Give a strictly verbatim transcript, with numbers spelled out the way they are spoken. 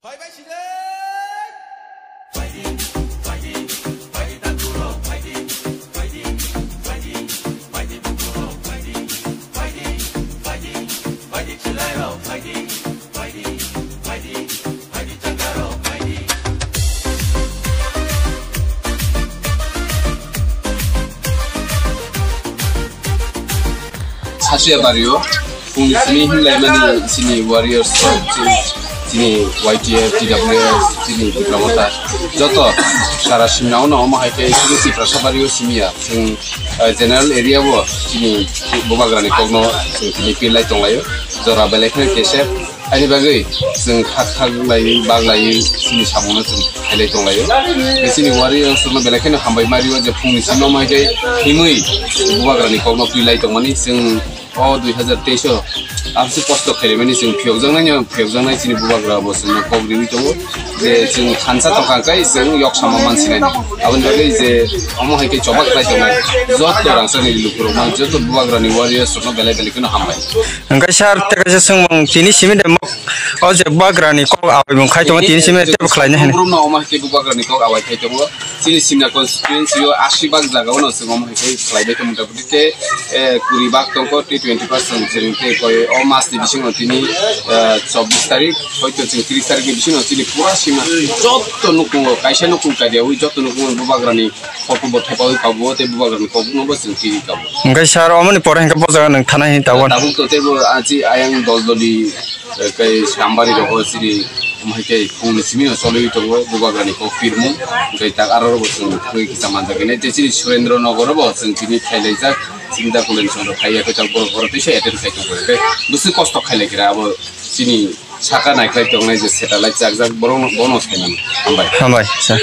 Phai bai side. Phaidi, phaidi, phaidi takurok, phaidi, phaidi, phaidi, phaidi takurok, phaidi, phaidi, phaidi, phaidi chwlairok, phaidi, phaidi, phaidi, phaidi chakarok, phaidi. Sasuya bario. Phung simi hinlaimani chini warriors rok, chini, chini Y T F, T W F, chini Tipra Motha, joto sara simna ono omo hai khe chini Tiprasa bario simiya. Chwng, eh, general area o chini bubagrani kokno chwng tini pir lai tonglaio. Jora belai kheno kesep. Ani bagwi chwng khak khak lai, bag lai, chini samungno chwng khailai tonglaio. Chini warriors rokno belai kheno hambai mario je phungni simi omo hai khe himwi bubagrani kokno pir lai tongmani chwng O dui hazar teis o amsi kosto khaimani chwng phiyokjaknai, phiyokjaknai chini bubagra bo chwngno kok riwi tongo je chwng thansa tongkha khe chwng yok sama mansinai. Aboni bagwi je omo hai khe chobak khlai tongnai joto rangchakni lukurokno, joto bubagrani warriors rokno belai belai kheno hambai. Hwnkhe sir, tei kaisa swngmung tini simi de mok o je bubagrani kok awaimung khai tongo, tini simi de tebo khlaina hini. Bubagrani kok awai khai tongo. Chini Simna constituency o asi bak jaga o no chwng omo hai khe khlai bai khe mota moti tei, eh, kuri bak tongkho tei twenty percent chwng tei koi o mas ni bisingo tini, eh, chobbish tarik hoito chwng tris tarik ni bisingo chini pura Simna joto nukhungo kaisa nukhung kaidiyawi joto nukhungo bubagrani photo bo thepawi kabo tei bubagrani kokno bo chwng tini kabo. Hwnkhe sir, omoni pore hwnkhe bo jaga nwng thana hini tabuk? Tabuk to teibo achi ayang dol doli, eh, kai Sambari rogo chini omo hai khe phungni simi no choliwi tongo bubagrani kok pirmung. Hwnkhe tak aro rogo chwng twi kisa manjak hinwi tei chini Surendra Nagar o bo chwng tini khailaijak. Chini da kulen chwng rok khaiya khe tak borok borok teisa attend khai tongkha. Hwnkhe bwswk kosto khailai khe abo chini saka naikhwlai tongnai je satellite chakjak borok no, bono saimano. Hambai. Hambai, sir.